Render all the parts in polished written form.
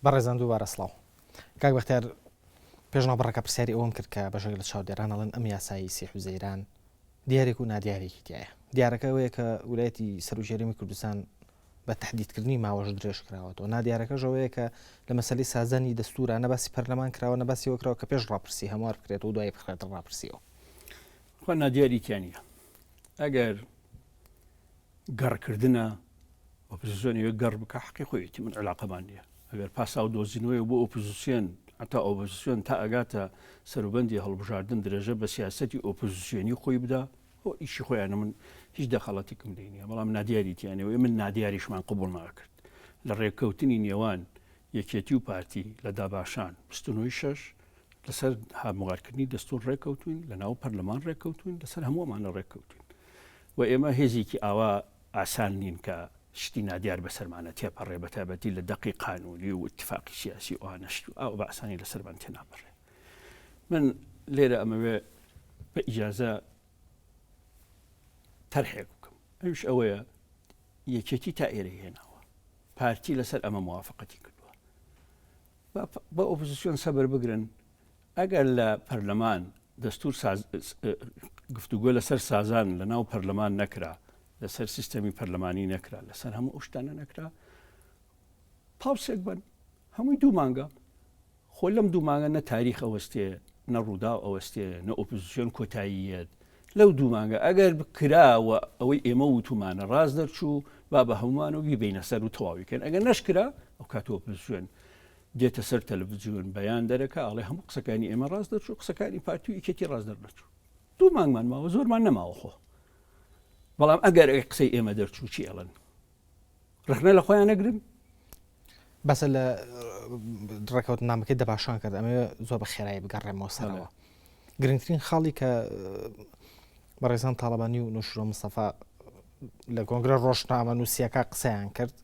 بەڕێزان دووبارە سڵاو. کاک بەختیار پێش ناوبڕەکە پرسیاری ئەوەم کرد کە بەشێک لە چاودێران ئەڵێن ئەم یاسایی سی حوزەیران دیارێک و نادیارێکی تایە. دیارەکە ئەوەیە کە ولایەتی سەرۆکی هەرێمی کوردستان بە تەحدیدکردنی ماوەش درێژ کراوەتەوە. نادیارەکەش ئەوەیە کە لە مەسەلەی سازانی دەستوورا نە باسی پەرلەمان کراوە نە باسی ئەوە کراوە کە پێش ڕاپرسی هەموار بکرێتەوە و دوایی بخرێتە ڕاپرسیەوە. خوا نادیاری تیا نییە. ئەگەر گەڕکردنە ئۆپۆزیسیۆن ئەوێ گەڕ بکە حەقی خۆیەتی من علاقەمان نییە ئەگەر پاساو دۆزینەوەی بۆ ئۆپۆزیسیۆن هەتا ئۆپۆزیسیۆن تا ئەگاتە سەروبەندی هەڵبژاردن درێژە بە سیاسەتی ئۆپۆزیسیۆنی خۆی بدا ئەو ئیشی خۆیانە من هیچ دەخەڵەتێکم لێ نییە بەڵام نادیاری تیانەوە من نادیاریشمان قبوڵ ناکرد لە ڕێککەوتنی نێوان یەکێتی و پارتی لە داباشان 29 شەش لەسەر هاموارکردنی دەستور ڕێککەوتوین لە ناو پەرلەمان ڕێککەوتوین لەسەر هەموومانە ڕێککەوتوین و ئێمە هێزێکی ئاوا ئاسان نین کە شتی نادیار بەسەرمانە تێپەڕێ بەتایبەتی لە دەقی قانونی و اتفاقی سیاسی و ئەوانە شت ئاوا بە ئاسانی لەسەرمان تێناپەڕێ. من لێرە ئەمەوێ بە ئیجازە تەرحێک بکەم ئەویش ئەوەیە یەکێتی تا ئێرەی هێناوە پارتی لەسەر ئەمە موافقەتی کردووە بە ئۆپۆزیسیۆن سەبر بگرن ئەگەر لە پەرلەمان دەستور گفتوگۆ لەسەر سازان لە ناو پەرلەمان نەکرا لەسەر سیستەمی پەرلەمانی نەکرا لەسەر هەموو ئەو شتانە نەکرا پاوسێک بن هەمووی دوو مانگە خۆ لەم دوو مانگە نە تاریخ ئەوەستێ نە ڕووداو ئەوەستێ نە ئۆپۆزیسیۆن کۆتاییەت لەو دوو مانگە ئەگەر کرا و ئەوەی ئێمە وتومانە ڕاست دەرچوو با بە هەموومان و بیبەینە سەر و تەواوی کەن ئەگەر نەشکرا ئەو کات ئۆپۆزیسیۆن دێتە سەر تەلەڤزیۆن بەیان دەرەکا ئەڵێ هەموو قسەکانی ئێمە ڕاست دەرچوو قسەکانی پارتی و یەکێتی ڕاست دەرنەچوو دوو مانگمان ماوە زۆرمان نەماوە خۆ بەڵام ئەگەر قسەی ئێمە دەرچوو چی ئەڵێن ڕەخنە لە خۆیان نەگرن؟ بەسە لە ڕێکەوتنامەکەی دەباشان کرد ئەمەوێ زۆر بە خێرایی بگەڕێمەوە سەرەوە گرنگترین خاڵی کە بەڕێزان تاڵەبانی و نوشرۆ مستەفا لە کۆنگرە ڕۆژنامە نووسیەکە قسەیان کرد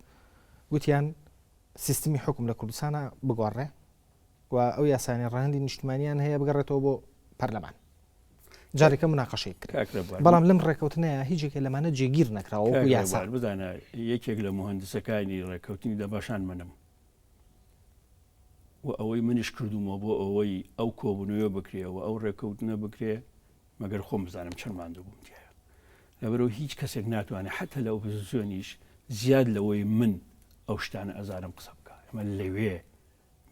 گوتیان سیستمی حکوم لە کوردستانە بگۆڕێ و ئەو یاسانی ڕەهەندی نیشتمانیان هەیە بگەڕێتەوە بۆ پەرلەمان جارێکە مناقەشەی بکرێت بەڵام لەم ڕێکەوتنەیە هیچ یەکێ لەمانە جێگیر نەکراوە وەکو یاسا بزانە یەکێک لە مهندسەکانی ڕێکەوتنی دەباشان منم و ئەوەی منیش کردومەوە بۆ ئەوەی ئەو کۆبوونەوە بکرێ و ئەو ڕێکەوتنە بکرێ مەگەر خۆم بزانم چەند ماندوو بووم تایە لەبەرەوە هیچ کەسێک ناتوانێت حتا لە ئۆپۆزیسیۆنیش زیاد لەوەی من ئەو شتانە ئەزانم قسە بکە ئەمە لەوێ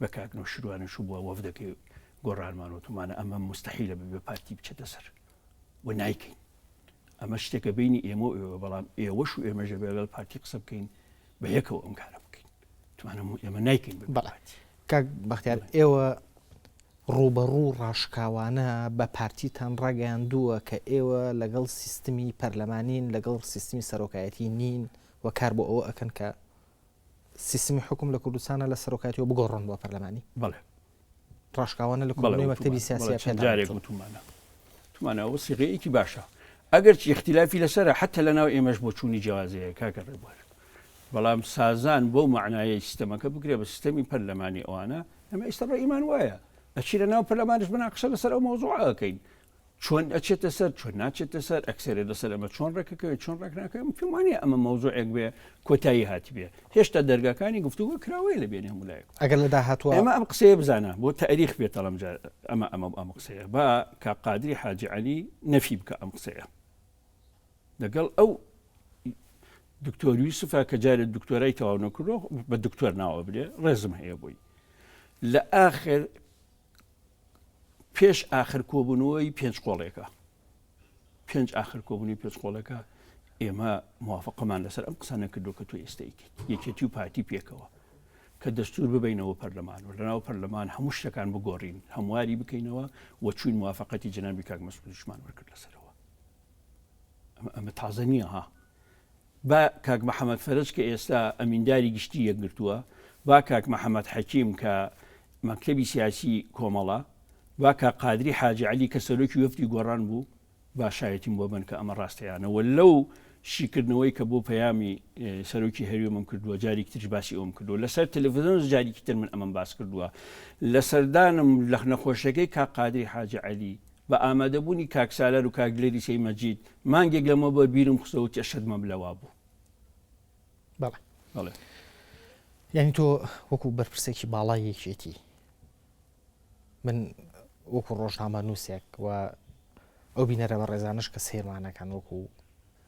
بە کاک نەوشیروانیش و بە وەفدەکەی گۆڕانمان وتومانە ئەمە موستەحیلە ببێ پارتی بچێتە سەر و نایکەین ئەمە شتێکە بینی ئێمە و ئێوە بەڵام ئێوەش و ئێمەش دەبێ لەگەڵ پارتی قسە بکەین بە یەکەوە ئەم کارە بکەین توانم ئێمە نایکەین بە بەڵێ کاک بەختیار ئێوە ڕووبەڕوو ڕاشکاوانە بە پارتیتان ڕاگەیاندووە کە ئێوە لەگەڵ سیستمی پەرلەمانین لەگەڵ سیستمی سەرۆکایەتی نین و کار بۆ ئەوە ئەکەن کە سیستمی حوکم لە کوردستانە لە سەرۆکایەتیەوە بگۆڕن بۆ پەرلەمانی؟ بەڵێ. ڕاشکاوانە لە کۆبوونەوەی مەکتەبی سیاسیە چەند جارێک وتومانە وتومانە ئەوە سیغەیەکی باشە ئەگەرچی ئیختلافی لەسەرە حتا لە ناو ئێمەش بۆچوونی جیاواز هەیە کاکە ڕێبوار بەڵام سازان بەو مەعنایەی سیستەمەکە بکرێ بە سیستەمی پەرلەمانی ئەوانە ئەمە ئێستا ڕەئیمان وایە ئەچینە ناو پەرلەمانیش مناقشە لەسەر ئەو مەوزوعە ئەکەین چۆن ئەچێتە سەر چۆن ناچێتە سەر ئەکسەرێت لەسەر ئەمە چۆن ڕێکەکەوێت چۆن ڕێک ناکەوێت من پێم وانیە ئەمە مەوزوعێک بێ کۆتایی هاتبێ هێشتا دەرگاکانی گفتوگۆ کراوەیە لە بێنی هەموو لایەک ئەگەر لە داهاتووە ئێمە ئەم قسەیە بزانە بۆ تاریخ بێت ئەڵم جار ئەمە ئەمە ئەم قسەیە با کاک قادری حاجی عەلی نەفی بکە ئەم قسەیە لەگەڵ ئەو دکتۆر یوسفە کە جارێ دکتۆرای تەواو نەکردو بە دکتۆر ناوە برێ ڕێزم هەیە بۆی لە ئاخر پێش ئاخر کۆبوونەوەی پێنج قۆڵێکە پێنج ئاخر کۆبوونی پێنج قۆڵەکە ئێمە موافقەمان لەسەر ئەم قسانە کردو کە تۆ ئێستا یکێت یەکێتی و پارتی پێکەوە کە دەستور ببینەوە پەرلەمان و لەناو پەرلەمان هەموو شتەکان بگۆڕین هەمواری بکەینەوە و چوین موافقەتی جەنابی کاک مەسعودیشمان وەرکرد لەسەرەوە ئەمە تازە نییە ها با کاک محەمەد فەرەج کە ئێستا ئەمینداری گشتی یەکگرتووە، با کاک محەمەد حەکیم کە مەکتەبی سیاسی کۆمەڵە، با کاک قادری حاجی عەلی کە سەرۆکی وەفدی گۆڕان بوو، با شایەتیم بۆ بەن کە ئەمە ڕاستە یان نە و لەو شیکردنەوەی کە بۆ پەیامی سەرۆکی هەرێمم کردووە جارێکی تریش باسی ئەوەم کردووە لەسەر تەلەفزیۆنش جارێکی تر من ئەمەم باس کردووە لە سەردانم لە نەخۆشیەکەی کاک قادری حاجی عەلی بە ئامادەبوونی کاک سالار و کاک دلێری سەی مەجید مانگێک لەمەوبەر بیرم خستەوە وتی ئەشهد مەملە وابوو. بەڵێ. بەڵێ. یانی تۆ وەکو بەرپرسێکی باڵای یەکێتی من وەکو ڕۆژنامە نووسێک و ئەو بینەرە بە ڕێزانش کە سێرمانەکان وەکو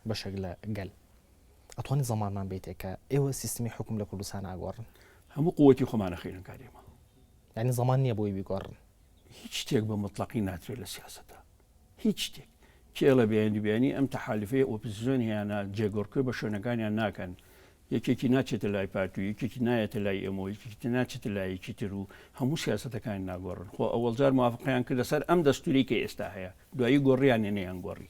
بەشێک لە گەل ئەتوانی زەمانمان بیتێک کە ئێوە سیستمی حکوم لە کوردستان ئاگۆڕن هەموو قوتی خۆمانە خەینە کارێمە یعنی زەمان نییە بۆی بیگۆڕن هیچ شتێک بە مطلقی ناترێت لە سیاسەتە هیچ شتێک کێڵە بێنی بێنی ئەم تەحالفەیە ئۆپزسیۆن هەیەە جێگۆڕکێ بە شوێنەکانیان ناکەن یەکێکی ناچێتە لای پارتی و یەکێکی نایەتە لای ئێمە و یەکێکی تر ناچێتە لایەکی تر و هەموو سیاسەتەکانی ناگۆڕن. خۆ ئەوەڵجار موافقەیان کرد لەسەر ئەم دەستوورەی کە ئێستا هەیە، دوایی گۆڕیان یا نەیانگۆڕی.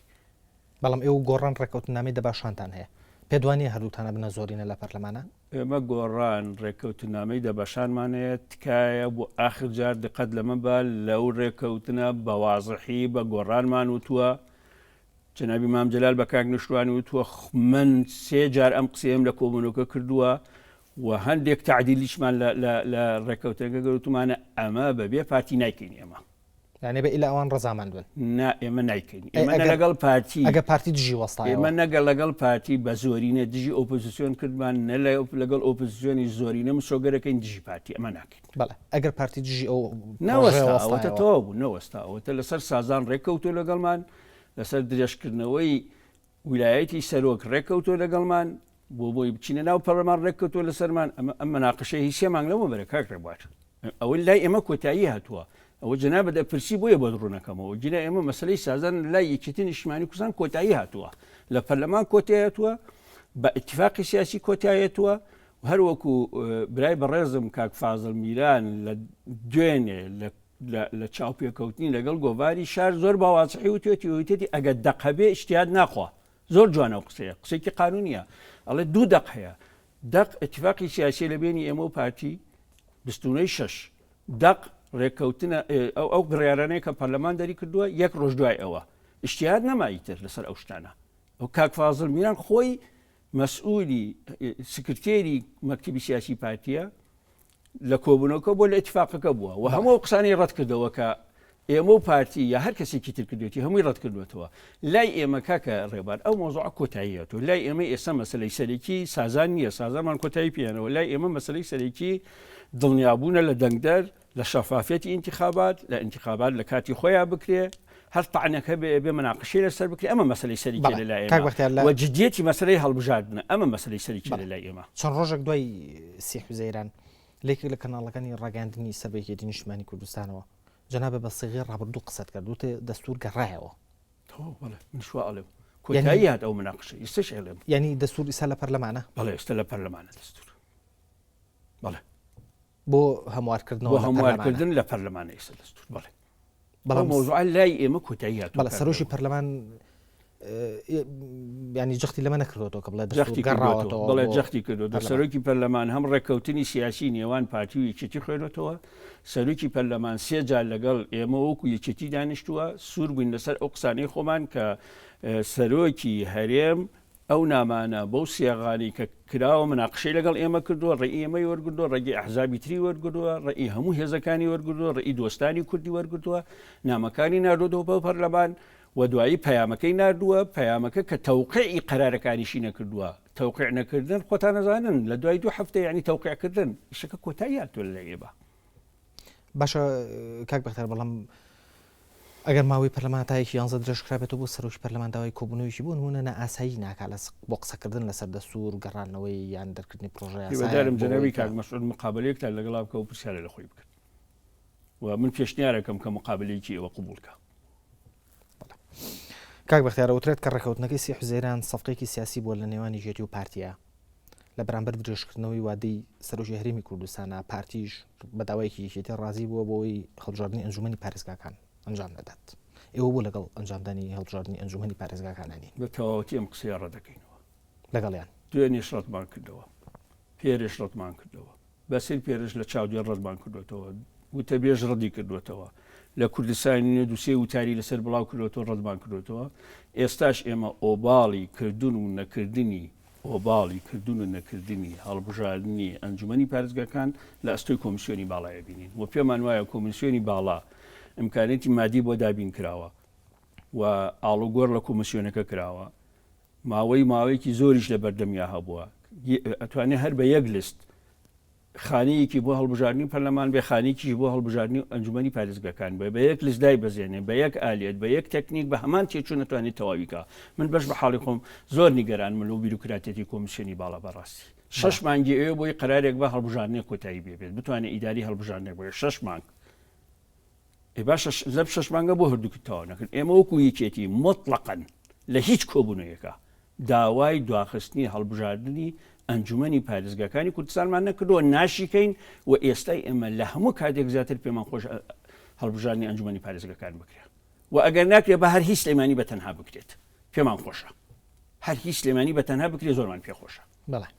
بەڵام ئێوە و گۆڕان ڕێککەوتننامەی دەباشانتان هەیە. پێت وا نییە هەردووکتان ئەبنە زۆرینە لە پەرلەمانا؟ ئێمە گۆڕان ڕێککەوتننامەی دەباشانمان هەیە، تکایە بۆ ئاخر جار دقەت لەمە بە، لەو ڕێککەوتنە بە وازحی بە گۆڕانمان وتووە جەنابی مام جەلال بە کاک نەوشیروانی وتووە من سێ جار ئەم قسەیەم لە کۆبوونەوەکە کردووە و هەندێک تعدیلیشمان لە ڕێککەوتنەکە گەوتمانە ئەمە بەبێ پارتی نایکەین ئێمە. یانێ بە ئیلا ئەوان ڕەزامەند بن. نا ئێمە نایکەین ئێمە نە لەگەڵ پارتی ئەگە پارتی دژی وەستایەوە ئێمە نەگە لەگەڵ پارتی بە زۆرینە دژی ئۆپۆزیسیۆن کردمان نە لەگەڵ ئۆپۆزیسیۆنی زۆرینە مسۆگەرەکەین دژی پارتی ئەمە ناکەین. بەڵێ ئەگەر پارتی دژی ئەو نەوەستا ئەوەتە تەواو بوو نەوەستا ئەوەتە لەسەر سازان ڕێککەوتو لەگەڵمان لەسەر درێژکردنەوەی ویلایەتی سەرۆک ڕێککەوتو لەگەڵمان بۆ بۆی بچینە ناو پەرلەمان ڕێککەوتو لەسەرمان ئەمە ئەم مناقشەی هی سێ مانگ لەمە بەرە کاک ڕێبوار ئەوە لای ئێمە کۆتایی هاتووە ئەوە جەنابت دەپرسی بۆیە بۆت ڕوونەکەمەوە گینا ئێمە مەسلەی سازان لای یەکێتی نیشتمانی کوردستان کۆتایی هاتووە لە پەرلەمان کۆتایی هاتووە بە ئیتفاقی سیاسی کۆتایەتووە هەر وەکو برای بەڕێزم کاک فازڵ میران لە دوێنێ لە چاوپێکەوتنی لەگەڵ گۆڤاری شار زۆر بە وازحی وتوێتی وتێتی ئەگەر دەق هەبێ ئیجتیهاد ناخوا زۆر جوانە ئەو قسەیە قسەیەکی قانونیە ئەڵێ دوو دەق هەیە دەق ئیتفاقی سیاسی لە بینی ئێمە و پارتی بستونەی شەش دەق ڕێککەوتنە ئەو ئەو بڕیارانەیە کە پەرلەمان دەری کردووە یەک ڕۆژ دوای ئەوە ئیجتیهاد نەما ئیتر لەسەر ئەو شتانە ئەو کاک فازڵ میران خۆی مەسئولی سکرتێری مەکتەبی سیاسی پارتیە لە کۆبوونەوەکە بۆ لە ئیتفاقەکە بووە و هەموو ئەو قسانەی ڕەت کردەوە کە ئێمە و پارتی یا هەر کەسێکی تر کردوێتی هەمووی ڕەت کردوێتەوە لای ئێمە کاکە ڕێبار ئەو مۆزوعە کۆتاییەتەوە لای ئێمە ئێستا مەسلەی سەرەکی سازان نییە سازانمان کۆتایی پێێنەوە لای ئێمە مەسلەی سەرەکی دڵنیابوونە لە دەنگدەر لە شەفافیەتی ئینتیخابات، لە ئینتیخابات لە کاتی خۆیا بکرێ، هەر تەعنێک هەبێ ئەبێ مەناقشەی لەسەر بکرێ، ئەمە مەسەلەی سەرەکیە بەڵێ لە لای کاک ئێمە بەختیار لە و جدیەتی مەسەلەی هەڵبژاردنە، ئەمە مەسەلەی سەرەکیە بەڵێ لە لای ئێمە. چەند ڕۆژێک دوای سی حوزەیران لە یەکێک لە کەناڵەکانی ڕاگەیاندنی سەر بە یەکێتی نیشتمانی کوردستانەوە جەنابت بە سیغەی ڕابردوو قسەت کرد وتت دەستوور گەڕایەوە. تەواو بەڵێ منیش وا ئەڵێم. یانی کۆتایی هات ئەو مناقشە ئیستەش ئەڵێم. یانی دەستوور ئیستا لە پەرلەمانە؟ بەڵێ ئێستا لە پەرلەمانە دەستوور. بەڵێ. بۆ هەموارکردنەوە بۆ هەموارکردن لە پەرلەمانە ئێستا دەستور بەڵێ بەڵام مەوزوع لای ئێمە کۆتایی هاتووە بەڵێ سەرۆکی پەرلەمان ینی جەختی لەمە نەکردوەوە کە بڵێ جەختی کردوەوە بڵێ جەختی کردو دە سەرۆکی پەرلەمان هەم ڕێککەوتنی سیاسی نێوان پارتی و یەکێتی خوێنێتەوە سەرۆکی پەرلەمان سێ جار لەگەڵ ئێمە وەکو یەکێتی دانیشتووە سوور بووین لەسەر ئەو قسانەی خۆمان کە سەرۆکی هەرێم ئەو نامانە بەو سیاغانەی کە کراوە مناقشەی لەگەڵ ئێمە کردووە، ڕەئی ئێمەی وەرگرتووە، ڕەئی ئەحزابی تری وەرگرتووە، ڕەئی هەموو هێزەکانی وەرگرتووە، ڕەئی دۆستانی کوردی وەرگرتووە، نامەکانی ناردووەتەوە بۆ پەرلەمان و دوایی پەیامەکەی ناردووە، پەیامەکە کە تەوقیعی قەرارەکانیشی نەکردووە، تەوقیع نەکردن خۆتان ئەزانن لە دوای دوو هەفتە یانی تەوقیع کردن ئیشەکە کۆتایی هاتووە لەلای ئێمە. باشە کاک بەختیار بەڵام ئەگەر ماوەی پەرلەمان تا یەکی یانزە درێژ کرابێتەوە بۆ سەرۆکی پەرلەمان داوای کۆبوونەوەیەکی بۆ نموونە نائاسایی ناکا لە بۆ قسەکردن لەسەر دەستوور و گەڕاندنەوەی یان دەرکردنی پرۆژە یاسایەک هیوادارم بۆ جەنابی ئەوەی کە کاک مەسعود مقابەلەیەکتان لەگەڵا بکا و پرسیارە لە خۆی بکەن و من پێشنیارەکەم کە مقابەلەیەکی ئێوە قبوڵ کا. بەڵێ. کاک بەختیار ئەوترێت کە ڕێککەوتنەکەی سی حوزەیران سەفقەیەکی سیاسی بووە لە نێوان یەکێتی و پارتییە لە بەرامبەر درێژکردنەوەی وادەی سەرۆکی هەرێمی کوردستانە، پارتیش بە داوایەکی یەکێتی ڕازی بووە بۆ ئەوەی هەڵبژاردنی ئەنجومەنی پارێزگاکان ئەنجام نەدات. ئێوە بۆ لەگەڵ ئەنجامدانی هەڵبژاردنی ئەنجومەنی پارێزگاکانە نین؟ بە تەواوەتی ئەم قسەیە ڕەتدەکەینەوە. لەگەڵیان؟ دوێنێش ڕەتمان کردەوە، پێرێش ڕەتمان کردەوە. بەسیر پێرش لە چاودێر ڕەتمان کردوێتەوە، وتەبێژ ڕەدی کردوێتەوە، لە کوردستانی نوێ دوو سێ وتاری لەسەر بڵاو کردوێتەوە ڕەتمان کردوێتەوە. ئێستاش ئێمە ئۆباڵی کردن و نەکردنی ئۆباڵی کردن و نەکردنی هەڵبژاردنی ئەنجومەنی پارێزگاکان لە ئەستۆی کۆمیسیۆنی باڵای ئەبینین و پێمان وایە کۆمیسیۆنی باڵا ئیمکانیەتی مادی بۆ دابین کراوە و ئاڵوگۆڕ لە کۆمیسیۆنەکە کراوە ماوەی ماوەیەکی زۆریش لە بەردەمیا هەبووە ئەتوانێ هەر بە یەک لست. خانەیەکی بۆ هەڵبژاردنی پەرلەمان بێ خانێکیش بۆ هەڵبژاردنی ئەنجومەنی پارێزگاکان بێ بە یەک لیست دایبەزێنێ بە یەک ئالیەت بە یەک تەکنیک بە هەمان تێچوو نەتوانێت تەواوی کا من بەش بە حاڵی خۆم زۆر نیگەرانم لەو بیرۆکراتیەتی کۆمیسیۆنی باڵا بەڕاستی شەش مانگی ئەوێ بۆی قەرارێک بە هەڵبژاردنێک کۆتایی بێ بێت بتوانێت ئیداری هەڵبژاردنێک بێت شەش مانگ ئێ باشە لەم شەش مانگە بۆ هەردووکی تەواو نەکرد ئێمە وەکو یەکێتی مطلقا لە هیچ کۆبوونەوەیەکا داوای دواخستنی هەڵبژاردنی ئەنجومەنی پارێزگاکانی کوردستانمان نەکردووە ناشیکەین و ئێستای ئێمە لە هەموو کاتێک زیاتر پێمان خۆش هەڵبژاردنی ئەنجومەنی پارێزگاکان بکرێت و ئەگەر ناکرێت بە هەر هیچ سلێمانی بە تەنها بکرێت پێمان خۆشە هەر هیچ سلێمانی بە تەنها بکرێت زۆرمان پێخۆشە. بەڵێ.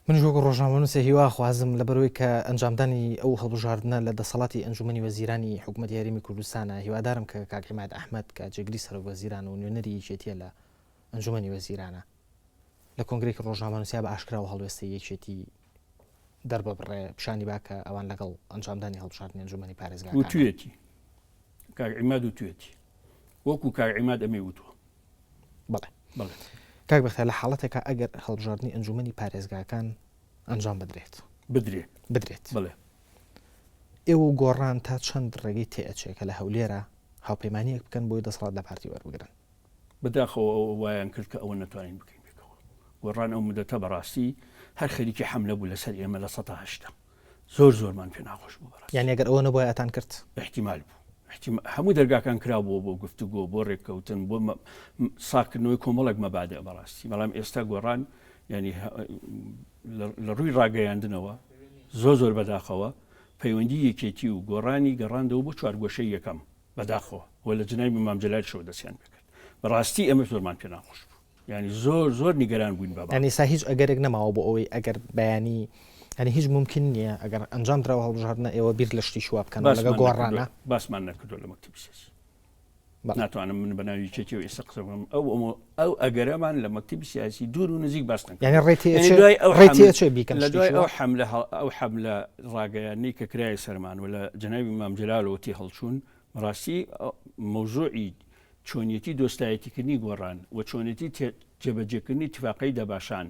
منیش وەکو ڕۆژنامەنووسێ هیوا خوازم لەبەرئەوەی کە ئەنجامدانی ئەو هەڵبژاردنە لە دەسەڵاتی ئەنجومەنی وەزیرانی حکومەتی هەرێمی کوردستانە هیوادارم کە کاک عیماد ئەحمەد کە جێگری سەرۆک وەزیران و نوێنەری یەکێتیە لە ئەنجومەنی وەزیرانە لە کۆنگرێکی ڕۆژنامەنووسیا بە ئاشکرا و هەڵوێستەی یەکێتی دەرببڕێ پیشانی با کە ئەوان لەگەڵ ئەنجامدانی هەڵبژاردنی ئەنجومەنی پارێزگاکانن. وتویەتی کاک عیماد وتویەتی وەکو کاک عیماد ئەمەی وتوە. بەڵێ بەڵێ کاک بەختیار لە حاڵەتێکا ئەگەر هەڵبژاردنی ئەنجومەنی پارێزگاکان ئەنجام بدرێت بدرێ بدرێت بڵێ ئێوە و گۆڕان تا چەند ڕێگەی تێئەچێ کە لە هەولێرە هاوپەیمانیەک بکەن بۆی دەسەڵات لە پارتی وەربگرن؟ بەداخەوە ئەوە وایان کرد کە ئەوە نەتوانین بکەین پێکەوە. گۆڕان ئەو مدەتە بەڕاستی هەر خەریکی حەملە بوو لەسەر ئێمە 80% زۆر زۆرمان پێ ناخۆش بوو بەڕاستی. یانی ئەگەر ئەوە نەبوایە ئەتان کرد؟ ئیحتیمال بوو. هەموو دەرگاکان کرابووە بۆ گفتوگۆ، بۆ رێککەوتن، بۆ ساغکردنەوەی کۆمەڵێک مەبادئ بەڕاستی. بەڵام ئێستا گۆڕان یانی لە رووی راگەیاندنەوە زۆر زۆر بەداخەوە پەیوەندی یەکێتی و گۆڕانی گەڕاندەوە بۆ چوارگۆشەی یەکەم بەداخەوە و لە جەنابی مام جەلالشەوە دەستیان پێکرد. بەڕاستی ئێمە زۆرمان پێ ناخۆش بوو. یانی زۆر زۆر نیگەران بووین بە یانی ئێستا هیچ ئەگەرێک نەماوە بۆ ئەوەی ئەگەر بەیانی یانی هیچ مومکین نییە ئەگەر ئەنجام دراوە هەڵبژاردنە ئێوە بیر لە شتیش وا بکەنەوە لەگەڵ باسمان گۆڕانە؟ نەکردووە باسمان نەکردووە لە مەکتەبی سیاسی ناتوانم من بە ناوی یەکێتیەوە ئێستا قسە بکەم ئەو ئەو ئەگەرەمان لە مەکتەبی سیاسی دوور و نزیک باس نەکردووە یانی ڕێ یانی تێئەچێ دوای ئەو ڕێ حەمل تێئەچێ بیکەن لە شتیش دوای وا؟ ئەو حەملە ئەو حەملە ڕاگەیاندنەی کە کرایە سەرمان و لە جەنابی مام جەلالەوە تێهەڵچوون بەڕاستی مەوزوعی چۆنیەتی دۆستایەتیکردنی گۆڕان و چۆنێتی جێبەجێکردنی تفاقەی دەباشان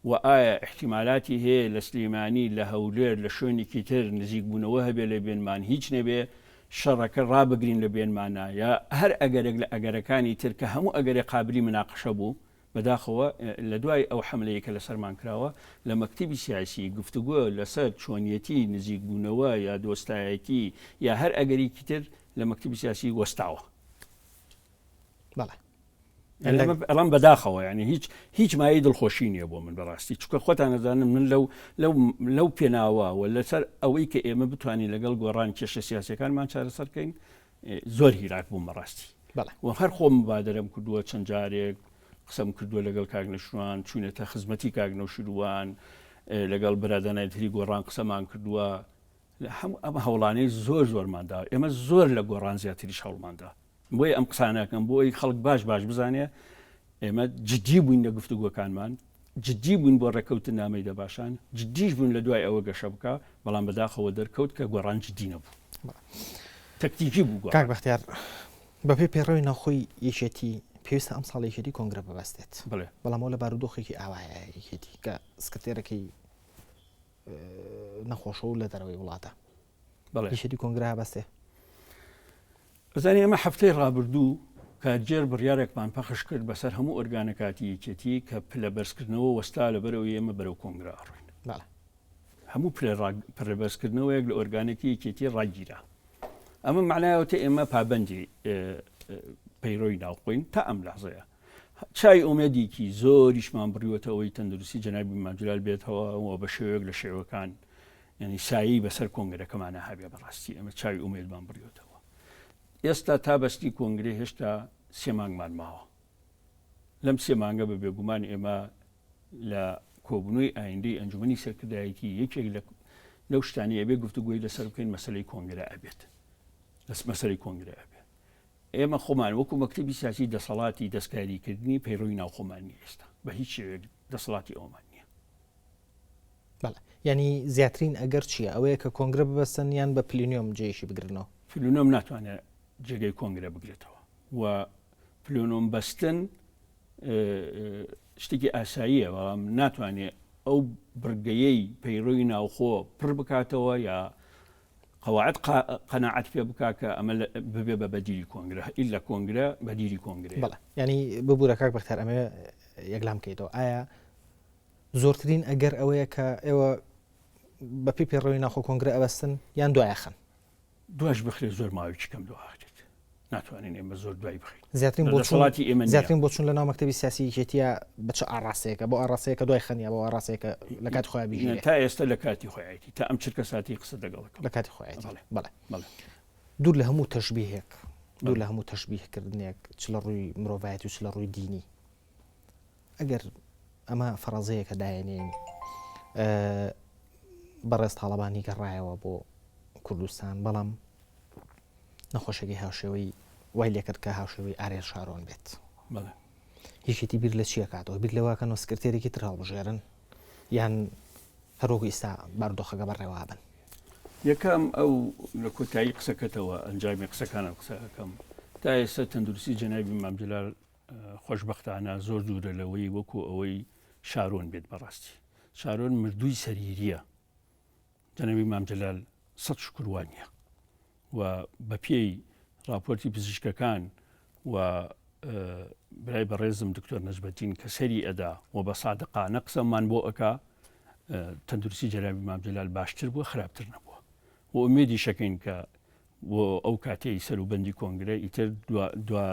و ئایا ئیحتیمالاتی هەیە لە سلیمانی لە هەولێر لە شوێنێکی تر نزیکبوونەوە هەبێ لە بێنمان هیچ نەبێ شەڕەکە ڕابگرین لە بێنمانا یا هەر ئەگەرێک لە ئەگەرەکانی تر کە هەموو ئەگەرێ قابلی مناقەشە بوو بەداخەوە لە دوای ئەو حەملەی کە لەسەرمان کراوە لە مەکتەبی سیاسی گفتوگۆ لەسەر چۆنیەتی نزیکبوونەوە یا دۆستایەتی یا هەر ئەگەرێکی تر لە مەکتەبی سیاسی وەستاوە. بەڵێ. ئەڵام بەداخەوە ینی هیچ هیچ مایەی دڵخۆشی نییە بۆ من بەڕاستی چکە خۆتان نەزانم من لەو لەو لەو پێناوە و لەسەر ئەوەی کە ئێمە بتوانین لەگەڵ گۆڕان کێشە سیاسەکانمان چارەسەرکەین زۆر هیلاک بووم بەڕاستی و هەر خۆم مبادرەم کردووە چەند جارێک قسەم کردووە لەگەڵ کاک نەشروان چوونەتە خزمەتی کاک نەوشیروان لەگەڵ برادەنای تری گۆڕان قسەمان کردووە هەموو ئەم هەوڵانەی زۆر زۆرماندا ئێمە زۆر لە گۆڕان زیاتریش هەوڵماندا بۆیە ئەم قسانەکەم بۆ ئەوی خەڵک باش باش بزانێ ئێمە جدی بووین لە گفتوگۆکانمان جدی بووین بۆ ڕێککەوتننامەی دەباشان، جدیش بووین لە دوای ئەوە گەشە بکا، بەڵام بەداخەوە دەرکەوت کە گۆڕان جدی نەبوو. تەکتیکی بوو کاک گۆڕان. بەختیار، بەپێی پەیڕەوی ناوخۆی یەکێتی، پێویستە ئەمساڵ یەکێتی کۆنگرە ببەستێت، بەڵێ. بەڵام ئەوە لە بارودۆخێکی ئاوایە یەکێتی کە سکرتێرەکەی نەخۆشە و لە دەرەوەی وڵاتە. بەڵێ. یەکێتی کۆنگرە ئەبەستێ؟ ئەزانی ئێمە هەفتەی ڕابردوو کارگێر بڕیارێکمان پەخش کرد بەسەر هەموو ئۆرگانەکاتی یەکێتی کە پلە بەرزکردنەوە وەستا لەبەر ئەوەی ئێمە بەرەو کۆنگرە ئەڕۆین. بەڵێ. هەموو پلە پلە بەرزکردنەوەیەک لە ئۆرگانێکی یەکێتی ڕاگیرا. ئەمە معنایەوەتە ئێمە پابەندی پەیڕەوی ناوخۆین تا ئەم لەحزەیە. چای ئومێدێکی زۆریشمان بڕیوەتە ئەوەی تەندروستی جەنابی مام جەلال بێتەوە و بە شێوەیەک لە شێوەکان یعنی سایەی بەسەر کۆنگرەکەمانە هەبێ بەڕاستی ئەمە چاوی ئومێدمان بڕیوەتەوە ئێستا تا بەستی کۆنگرە هێشتا سێ مانگمان ماوە لەم سێ مانگە بە بێگومان ئێمە لە کۆبوونەوەی ئایندەی ئەنجومەنی سەرکردایەتی یەکێک لە لەو شتانی ئەبێ گفتوگۆی لەسەر بکەین مەسلەی کۆنگرە ئەبێت لەس مەسەری کۆنگرە ئەبێت ئێمە خۆمان وەکو مەکتەبی سیاسی دەسەڵاتی دەستکاریکردنی پەیڕەوی ناوخۆمان نییە ئێستا بە هیچ شێوەیەک دەسەڵاتی ئەومان نییە. بەڵێ یانی زیاترین ئەگەر چییە؟ ئەوەیە کە کۆنگرە ببەستن یان بە پلینیۆم جێیشی بگرنەوە؟ پلینۆم ناتوانێت جێگەی کۆنگرە بگرێتەوە و پلینۆم بەستن شتێکی ئاساییە بەڵام ناتوانێت. ئەو بڕگەیەی پەیڕەوی ناوخۆ پڕ بکاتەوە یا قەواعد قەناعەت پێ بکا کە ئەمە ببێ بە بەدیلی کۆنگرە ئیلا کۆنگرە بەدیلی کۆنگرەیە. بەڵێ یانی ببورە کاک بەختیار ئەمەوێ یەکلام کەیتەوە ئایا زۆرترین ئەگەر ئەوەیە کە ئێوە بە پێی پەیڕەوی ناوخۆ کۆنگرە ئەبەستن یان دوایەخەن؟ دواش بخرێت زۆر ماوەیەکی کەم دواخرێت ناتوانین ئێمە زۆر دوای بخەین. زیاترین بۆچوون دەسەڵاتی ئێمە نییە. زیاترین بۆچوون لە ناو مەکتەبی سیاسی یەکێتیە بە چ ئاڕاستەیەکە؟ بۆ ئاڕاستەیەکە دوای خەن یا بۆ ئاڕاستەیەکە لە کاتی خۆیان بیگیرێ؟ تا ئێستا لە کاتی خۆیەتی تا ئەم چرکە ساتی قسە لەگەڵ ئەکەم. لە کاتی خۆیەتی. بەڵێ. بەڵێ. بەڵێ. دوور لە هەموو تەشبیهێک، دوور لە هەموو تەشبیهکردنێک چ لە ڕووی مرۆڤایەتی و چ لە ڕووی دینی، ئەگەر ئەمە فەڕەزەیەکە دایەنێین بەڕێز تاڵەبانی گەڕایەوە بۆ کوردستان بەڵام نەخۆشەکەی هاوشێوەی وای لێکرد کە هاوشێوەی ئارێل شارۆن بێت یەکێتی بیر لە چیە کاتەوە بیر لەواکەن و سکرتێرێکی تر هەڵبژێرن یان هەروەکو ئیستا بارودۆخەکە بەڕێوابن. یەکەم ئەو لە کۆتایی قسەکەتەوە ئەنجامی قسەکانم قسە ئەکەم تا ئێستا تەندروستی جەنابی مام جەلال خۆشبەختانە زۆر دوورە لەوەی وەکو ئەوەی شارۆن بێت بەڕاستی شارۆن مردووی سەریریە جەنابی مام جەلال سەد شکر وانە و بەپێی راپۆرتی پزیشکەکان و برای بەڕێزم دکتۆر نەجبەتین کە سەری ئەدا و بە سادقانە قسەمان بۆ ئەک تەندروستی جەنابی مام جەلال باشتر بووە خراپتر نەبووە و ئومێدی شەکەین کە بۆ ئەو کاتەی سەروبەندی کۆنگرە ئیتر دوا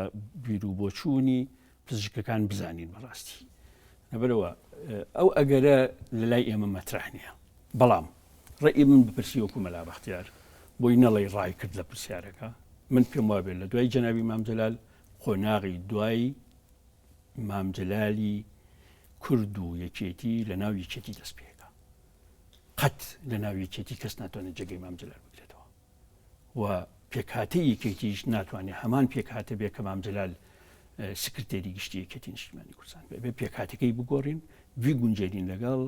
بیروبۆچوونی پزیشکەکان بزانین بەڕاستی لەبەرەوە ئەو ئەگەرە لە لای ئێمە مەترح نییە بەڵام ڕێی من بپرسی وەکو مەلا بەختیار بۆی نەڵێی ڕای کرد لە پرسیارەکە من پێم وابێت لە دوای جەنابی مام جەلال قۆناغی دوای مام جەلالی کورد و یەکێتی لە ناو یەکێتی دەست پێکا قەت لە ناو یەکێتی کەس ناتوانێت جێگەی مام جەلال بگرێتەوە و پێکهاتەی یەکێتیش ناتوانێت هەمان پێکهاتە بێ کە مام جەلال سکرتێری گشتی یەکێتی نیشتیمانی کوردستان بێ بێ پێکهاتەکەی بگۆڕین بیگونجێنین لەگەڵ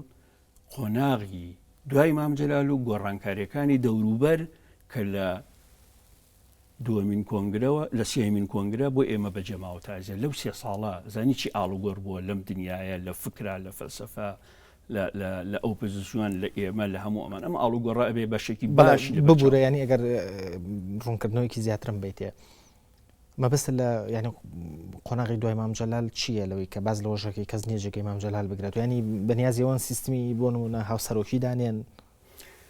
قۆناغی دوای مام جەلال و گۆڕانکاریەکانی دەوروبەر کە لە دووەمین کۆنگرەوە لە سێمین کۆنگرە بۆ ئێمە بەجێماوە تازە لەو سێ ساڵە زانی چی ئاڵوگۆڕ بووە لەم دنیاە لە فکرا لە فەلسەفە لە ئۆپۆزیسیۆن لە ئێمە لە هەموو ئەمان ئەم ئاڵوگۆڕە ئەبێ بەشێکی باش ببوورە ینی ئەگەر ڕوونکردنەوەیکی زیاترم بیتێ مەبەست لە یعنی قۆناغی دوای مام جەلال چییە لەوەی کە باز لەوەژەکەی کەس نییە جێگەی مام جەلال بگرێت ینی بەنیازی ئەوەن سیستمی بۆ نمونە هاوسەرۆکی دانێن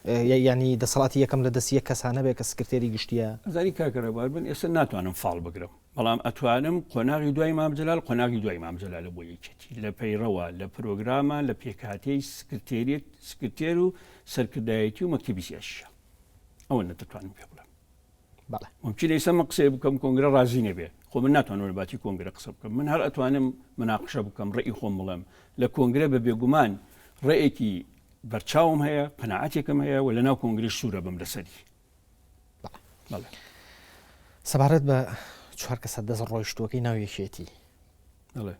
ینی دەسەڵاتی یەکەم لە دەست یەک کەسانە بێ کە سکرتێری گشتیە. زانی کاکە ڕێبوار من ئێستا ناتوانم فاڵ بگرم بەڵام ئەتوانم قۆناغی دوای مام جەلال قۆناغی دوای مام جەلالە بۆ یەکێتی لە پەیڕەوە لە پرۆگرامە لە پێکهاتەی سکرتێریت سکرتێر و سەرکردایەتی و مەکتەبی سیاسیشە ئەوە نەتەتوانم پێ بڵێم بەڵێ ممکنە ئێستا من قسەیە بکەم کۆنگرە ڕازی نەبێ خۆ من ناتوانم لە باتی کۆنگرە قسە بکەم من هەر ئەتوانم مناقشە بکەم ڕێی خۆم بڵێم لە کۆنگرە بە بێگومان ڕێیەکی بەرچاوم هەیە قەناعەتێکم هەیە و لەناو کۆنگرەش سوورە بم لەسەری. بەڵێ. سەبارەت بە چوار کەسە دەست ڕۆیشتووەکەی ناو یەکێتی بەڵێ.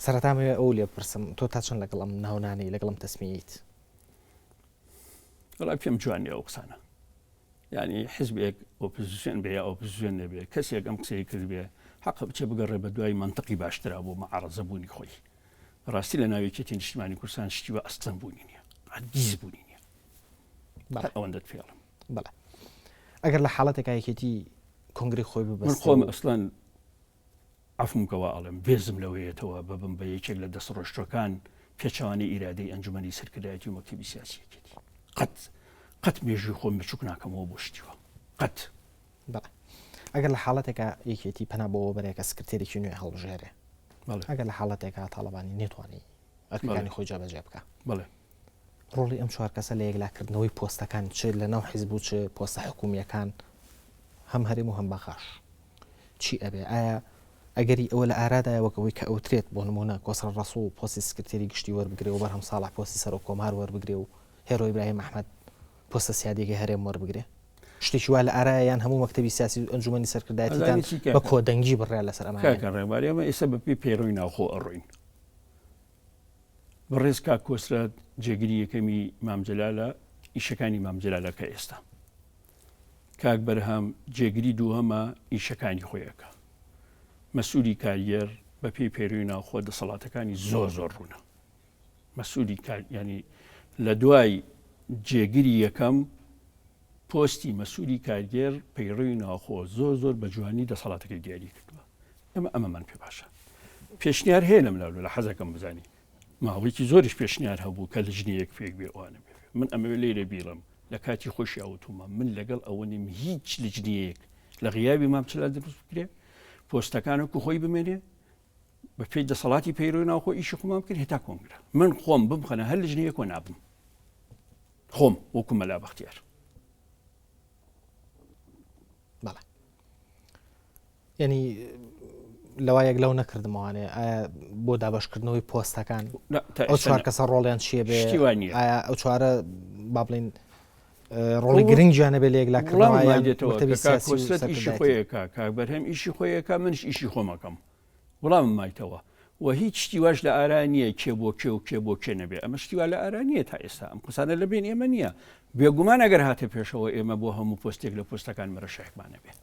سەرەتا ئەمەوێ ئەو لێ بپرسم تۆ تا چەند لەگەڵ ئەم ناونانەی لەگەڵم تەسمییت؟ وەڵا پێم جوان نییە ئەو قسانە. یعنی حزبێک ئۆپۆزیسیۆن بێ یا ئۆپۆزیسیۆن نەبێ کەسێک ئەم قسەی کردبێ حەقە بچێ بگەڕێ بە دوای مەنتقی باشترا بۆ معارەزە بوونی خۆی. بەڕاستی لە ناو یەکێتی نیشتمانی کوردستان شتی وا ئەسڵەن بوونی نییە هەرگیز بوونی نییە بەڵێ ئەوەندەت پێڵم بەڵێ ئەگەر لە حاڵەتێکا یەکێتی کۆنگری خۆی ببەستێ من خۆم ئەسڵەن عەفوم کە وا ئەڵێم بێزم لەوەیەتەوە ببم بە یەکێک لە دەستڕۆشتوەکان پێچەوانەی ئیرادەی ئەنجومەنی سەرکردایەتی و مەکتەبی سیاسی یەکێتی قەت قەت مێژووی خۆم بچوک ناکەمەوە بۆ شتی وا قەت بەڵێ ئەگەر لە حاڵەتێکا یەکێتی پەنا بۆ بەرێ کە سکرتێرێکی نوێ هەڵبژێرێ ئەگەر لە حاڵەتێکا تاڵەبانی نێتوانی ئەرکەکانی خۆی جێبەجێ بکا بەڵێ ڕۆڵی ئەم چوار کەسە لە یەکلاکردنەوەی پۆستەکان چ لە ناو حیزب و چ پۆستە حکومییەکان هەم هەرێم و هەم بەغاش چی ئەبێ؟ ئایا ئەگەری ئەوە لە ئارادایە وەک ئەوەی کە ئەوترێت بۆ نموونە کۆسرەت ڕەسوڵ پۆستی سکرتێری گشتی وەربگرێ و بەرهەم ساڵح پۆستی سەرۆک کۆمار وەربگرێ و هێرۆ ئیبراهیم ئەحمەد پۆستە سیادیەکەی هەرێم وەربگرێ؟ شتێکی وا لە ئارایە یان هەموو مەکتەبی سیاسی و ئەنجومەنی سەرکردایەتیتان ئەزانی چی بە کاکە کۆدەنگی بڕیار لەسەر ئەمە کاکە ئەیەن؟ ڕێبوار ئێمە ئێستا بە پێی پەیڕەوی ناوخۆ ئەڕۆین. بەڕێز کاک کۆسرەت جێگری یەکەمی مام جەلالە ئیشەکانی مام جەلالە کە ئێستا کاک بەرهەم جێگری دووهەمە ئیشەکانی خۆی ئەکا مەسولی کاریەر بە پێی پەیرەوی ناوخۆ دەسەڵاتەکانی زۆر زۆر ڕوونە. مەسئولی کار یانی لە دوای جێگری یەکەم پۆستی مەسئولی کارگێر پەیڕەوی ناوخۆ زۆر زۆر بە جوانی دەسەڵاتەکەی دیاری کردووە ئێمە ئەمەمان پێ باشە پێشنیار هەیە لەم لاولە لە حەزەکەم بزانی ماوەیەکی زۆریش پێشنیار هەبوو کە لجنەیەک پێک بێ ئەوانە بێ من ئەمەوێ لێرە بیڵم لە کاتی خۆشی ئەوتومە من لەگەڵ ئەوە نیم هیچ لجنەیەک لە غیابی مام چلا دروست بکرێ پۆستەکان وەکو خۆی بمێنێ بە پێی دەسەڵاتی پەیرۆی ناوخۆ ئیشی خۆمان بکەین هێتا کۆنگرە من خۆم بمخەنە هەر لجنەیەکەوە نابم خۆم وەکو مەلا بەختیار بەڵێ یعنی لەوا یەک لەو نەکردمەوانێ ئایا بۆ دابشکردنەوەی پۆستەکان ئەو چوار کەسە ڕۆڵیان چییە بێ ئایا ئەو چوارە با بڵین ڕۆڵی گرنگیان نەبێ لە یەکلاکردنەوە ئیشی خۆیەکە کاک بەرهەم ئیشی خۆیەکە منش ئیشی خۆمەکەم وڵامم مایتەوە و هیچ شتی واش لە ئارا نییە کێ بۆ کێ و کێ بۆ کێ نەبێ ئەمە شتی وا لە ئارا نییە تا ئێستا ئەم قسانە لە بین ئێمە نییە بێگومان ئەگەر هاتە پێشەوە ئێمە بۆ هەموو پۆستێک لە پۆستەکان مەرەشەحمان نەبێت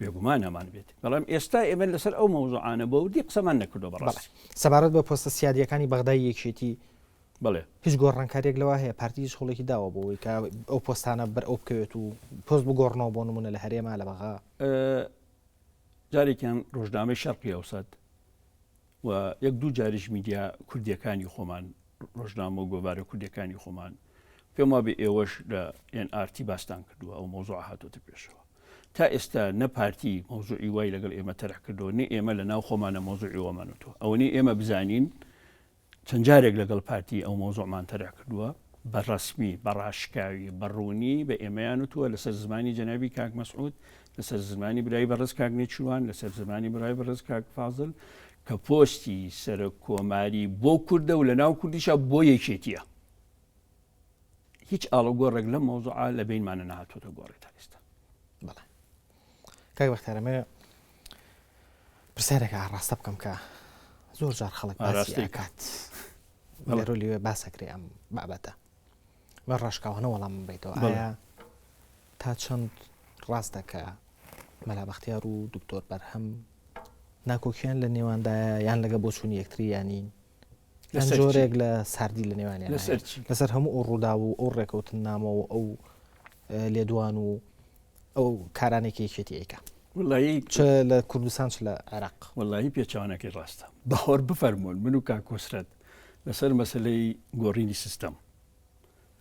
بێگومان هەمان بێت بەڵام ئێستا ئێمە لەسەر ئەو مەوزوعانە بە وردی قسەمان نەکردو بەڕاستی سەبارەت بە پۆستە سیادیەکانی بەغدای یەکێتی بەڵێ. هیچ گۆڕانکاریەک لەوە هەیە پارتی هیچ هەوڵێکی داوە بۆ ئەوەی کە ئەو پۆستانە بەر ئەو بکەوێت و پۆست بگۆڕنەوە بۆ نمونە لە هەرێما لە بەغا؟ جارێکیان ڕۆژنامەی شەرقی ئەوسەت و یەک دوو جاریش میدیا کوردیەکانی خۆمان ڕۆژنامە و گۆڤارە کوردیەکانی خۆمان پێم وابێ ئێوەش لە NRT باستان کردووە ئەو مەوزوع هاتۆتە پێشەوە تا ئێستا نە پارتی مەوزوعی وای لەگەڵ ئێمە تەرح کردەوە نە ئێمە لە ناو خۆمانە مەوزوعی وامانوتوە ئەوەنەی ئێمە بزانین چەند جارێک لەگەڵ پارتی ئەو مەوزوعمان تەرح کردووە، بە ڕەسمی، بە ڕاشکاوی، بە ڕوونی بە ئێمەیان وتووە لەسەر زمانی جەنابی کاک مەسعود، لەسەر زمانی برای بەڕێز کاک نێچیروان، لەسەر زمانی برای بەڕێز کاک فازل کە پۆستی سەرۆک کۆماری بۆ کوردە و لەناو کوردیشا بۆ یەکێتییە. هیچ ئاڵوگۆڕێک لەم مەوزوعە لە بەینمانە نەهاتووەتە گۆڕێ تا ئێستا. بەڵێ. کاک بەختیار ئەمەوێ پرسیارێک ئاڕاستە بکەم کە زۆر جار خەڵک باسی ئەکات لێرە لەوێ باسەکرێ ئەم بابەتە بە ڕاشکاوانە وەڵام بیتەوە ئایا تا چەند ڕاستە کە مەلا بەختیار و دکتۆر بەرهەم ناکۆکیان لە نێواندایە یان لەگە بۆچوونی یەکتری یانین لە جۆرێک لە ساردی لە نێوانیان لەسەر هەموو ئەو ڕوودا و ئەو ڕێکەوتن نامە و ئەو لێدوان و ئەو کارانەی کە یەکێتی ئەیکا وەڵایی چ لە کوردستان چ لە عێراق. وەڵایی پێچەوانەکەی ڕاستە. باوەڕ بفەرموون من و کاک کۆسرەت لەسەر مەسەلەی گۆڕینی سیستەم،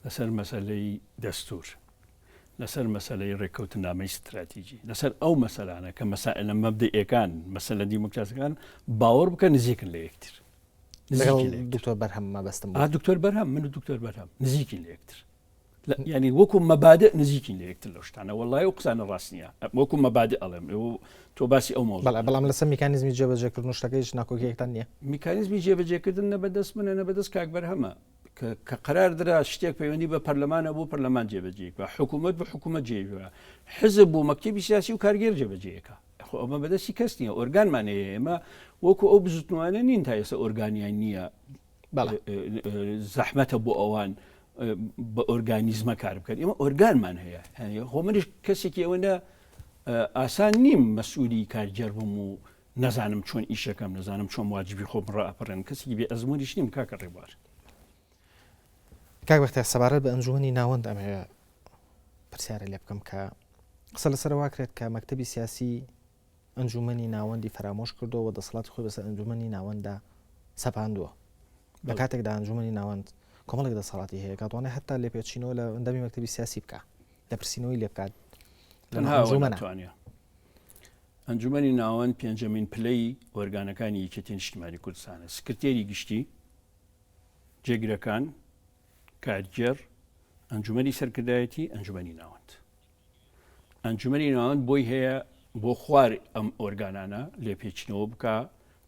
لەسەر مەسەلەی دەستوور، لەسەر مەسەلەی ڕێککەوتننامەی ستراتیجی، لەسەر ئەو مەسەلانە کە مەسائلە مەبدەئیەکان، مەسەلە دیموکراسیەکان باوەڕ بکە نزیکن لە یەکتر. لەگەڵ دکتۆر بەرهەم مەبەستم بوو. دکتۆر بەرهەم، من و دکتۆر بەرهەم نزیکین لە یەکتر. یانی وەکو مەبادئ نزیکین لە یەکتر لەو شتانە وەڵای ئەو قسانە ڕاست نییە وەکو مەبادئ ئەڵێم تۆ باسی ئەو مەوزوع بەڵێ بەڵام لەسەر میکانیزمی جێبەجێکردن و شتەکەیش ناکۆکییەکتان نییە؟ میکانیزمی جێبەجێکردن نە بەدەست منە نە بەدەست کاک بەرهەمە کە کە قەرار درا شتێک پەیوەندی بە پەرلەمانە بۆ پەرلەمان جێبەجێ بکا حکوومەت بۆ حکوومەت جێ بکا حزب بۆ مەکتەبی سیاسی و کارگێر جێبەجێ خۆ ئەمە بەدەستی کەس نییە ئۆرگانمان هەیە ئێمە وەکو ئەو بزوتنوانە نین تا ئێستا ئۆرگانیان نییە زەحمەتە بۆ ئەوان بە ئۆرگانیزمە کار بکەن ئێمە ئۆرگانمان هەیە خۆ منیش کەسێکی ئەوەندە ئاسان نیم مەسئولی کارگێر بم و نەزانم چۆن ئیشەکەم نەزانم چۆن واجبی خۆم ڕائەپەڕێن کەسێکی بێ ئەزمونیش نیم کاکە ڕێبوار. کاک بەختیار سەبارەت بە ئەنجومەنی ناوەند ئەمەوێ پرسیارە لێ بکەم کە قسە لەسەر واکرێت کە مەکتەبی سیاسی ئەنجوومەنی ناوەندی فەرامۆش کردووە و دەسەڵاتی خۆی بەسەر ئەنجوومەنی ناوەنددا سەپاندووە. لە کاتێکدا ئەنجوومەنی ناوەند کۆمەڵێک دەسەڵاتی هەیە کە دەتوانێت هەتا لێپێچینەوە لە ئەندامی مەکتەبی سیاسی بکا، لێپرسینەوەی لێ بکات لە تەنها ئەوە ئەنجوومەنە. ناتوانێت. ئەنجوومەنی ناوەند پێنجەمین پلەی ئۆرگانەکانی یەکێتی نیشتیمانی کوردستانە. سکرتێری گشتی، جێگرەکان، کارگێڕ، ئەنجوومەنی سەرکردایەتی، ئەنجوومەنی ناوەند. ئەنجومەنی ناوەند بۆی هەیە بۆ خوار ئەم ئۆرگانانە لێپێچینەوە بکا،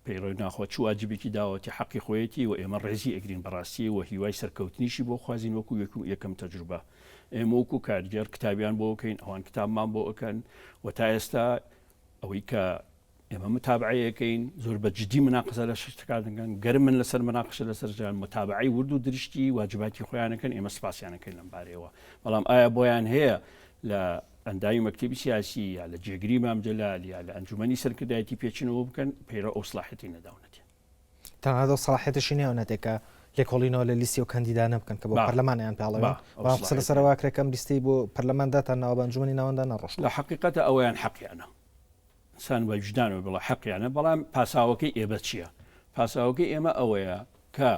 پەیڕەوی ناخوا چ واجبێکی داوەتی حەقی خۆیەتی و ئێمە ڕێزی ئەگرین بەڕاستی و هیوای سەرکەوتنیشی بۆ خوازین وەکو یەک و یەکەم تەجروبە ئێمە وەکو کارگێڕ کتابیان بۆ ئەکەین ئەوان کتابمان بۆ ئەکەن و تا ئێستا ئەوەی کە ئێمە متابعەی ئەکەین زۆر بە جدی مناقەشە لە شتەکان دەکەن گەرمن لەسەر مناقەشە لەسەر جان متابعەی ورد و درشتی واجباتی خۆیان ئەکەن ئێمە سپاسیان ئەکەین لەم بارەیەوە بەڵام ئایا بۆیان هەیە لە ئەندامی مەکتەبی سیاسی یا لە جێگری مام جەلال یا لە ئەنجومەنی سەرکردایەتی پێچینەوە بکەن پەیڕەو ئەو سڵاحەتی نەداونەتێ تەنانەت ئەو سەڵاحیەتەشی نەیاونەتێ کە لێکۆڵینەوە لە لیستی ئەو کاندیدانە بکەن کە بۆ پەرلەمانیان پێڵێن، بەڵام قسە لەسەر ئەوە کرێ کە ئەم لیستەی بۆ پەرلەمان داتان ناوە بە ئەنجومەنی ناوەندا نەڕۆشتووە. لە حەقیقەتا ئەوەیان حەقیانە، ئینسان بە ویژدانەوە بڵێ حەقیانە، بەڵام پاساوەکەی ئێمە چییە؟ پاساوەکەی ئێمە ئەوەیە کە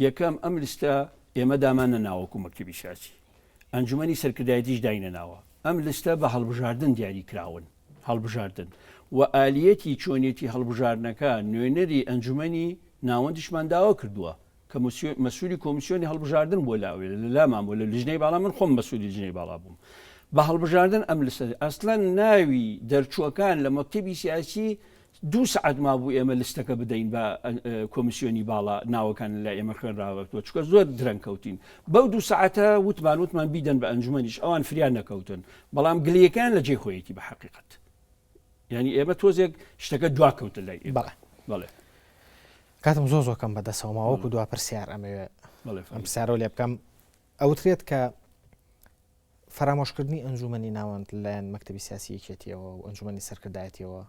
یەکەم ئەم لیستە ئێمە دامان نەناوە وەکو مەکتەبی سیاسی، ئەنجومەنی سەرکردایەتیش داینەناوە، ئەم لیستە بە هەڵبژاردن دیاری کراون، هەڵبژاردن و ئالیەتی چۆنیەتی هەڵبژاردنەکە نوێنەری ئەنجومەنی ناوەندیشمان داوا کردووە کە مەسولی کۆمیسیۆنی هەڵبژاردن بووە لە لامان بوو لە لیژنەی باڵا من خۆم مەسولی لیژنەی باڵا بووم بە هەڵبژاردن ئەم لسە ئەسلەن ناوی دەرچووەکان لە مەکتەبی سیاسی دوو سەعات مابوو ئێمە لستەکە بدەین بە کۆمیسیۆنی باڵا ناوەکان لە ئێمە خوێنراوەتەوە چکە زۆر درەنگ کەوتین بەو دوو سەعاتە وتمان وتمان بیدەن بە ئەنجومەنیش ئەوان فریا نەکەوتن بەڵام گلیەکان لە جێی خۆیەتی بە حەقیقەت یعنی ئێمە تۆزێک شتەکە دوا کەوتە لای ئێمە بەڵێ بەڵێ کاتم زۆر زۆر کەم بەدەسەوە ماوە وەکو دوا پرسیار ئەمەوێ ئەم پرسیارەوە لێ بکەم ئەوترێت کە فەرامۆشکردنی ئەنجومەنی ناوەند لەلایەن مەکتەبی سیاسی یەکێتیەوە و ئەنجومەنی سەرکردایەتیەوە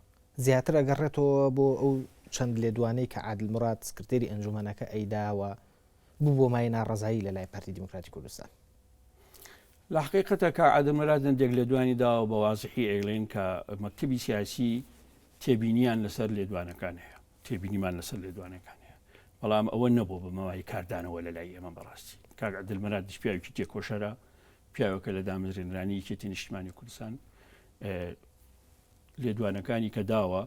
زیاتر ئەگەڕێتەوە بۆ ئەو چەند لێدوانەی کە عادل موراد سکرتێری ئەنجومەنەکە ئەیدا و بوو بۆ مایەی ناڕەزایی لە لای پارتی دیموکراتی کوردستان. لە حەقیقەتا کاک عادل موراد هەندێک لێدوانی داوە بە وازحی ئەیڵێن کە مەکتەبی سیاسی تێبینیان لەسەر لێدوانەکان هەیە تێبینیمان لەسەر لێدوانەکان هەیە بەڵام ئەوە نەبوو بە مەوای کاردانەوە لە لای ئێمە بەڕاستی کاک عادل مورادیش پیاوێکی تێکۆشەرە پیاوێکە لە دامەزرێنرانی یەکێتی نیشتمانی کوردستان لێدوانەکانی کە داوە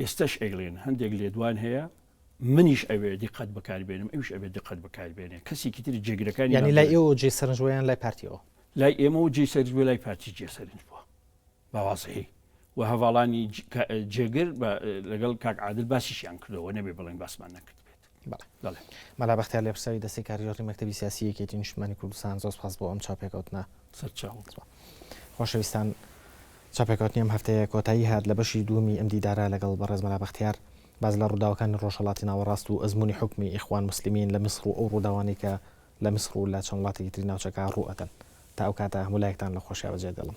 ئێستش ئەیڵێن هەندێک لێدوان هەیە منیش ئەوێ دیقەت بەکاربێنم ئەوش ئەوێ دقت بەکاربێنێ کەسێکی تری جێگرەکانی ینی لای ئێوە جێ سەرنج بووە یان لای پارتیەوە لای ئێمە و جێ سەرنج بووە لای پارتی جێ سەرنج بووە بە وازحی و هەڤاڵانی جێگر لەگەڵ کاک عادل باسیشیان کردەوە نەبێ بڵێن باسمان نەکرد بێت. مەلا بەختیار لێپرسراوی دەستەی کارگێڕی مەکتەبی سیاسی یەکێتی نیشتمانی کوردستان زۆر سپاس بۆ ئەم چاوپێکەوتنە. سەرچاو. خۆشەویستان چاوپێکەوتنی ئەم هەفتەیە کۆتایی هات لە بەشی دووەمی ئەم دیدارە لەگەڵ بەڕێز مەلا بەختیار باس لە ڕووداوەکانی ڕۆژهەڵاتی ناوەڕاست و ئەزموونی حوکمی ئیخوان موسلمین لە میسڕ و ئەو ڕووداوانەی کە لە میسڕ و لە چەند وڵاتێکی تری ناوچەکە ڕوو ئەدەن. تا ئەو کاتە هەموو لایەکتان لە خۆشیا بەجێ دێڵم.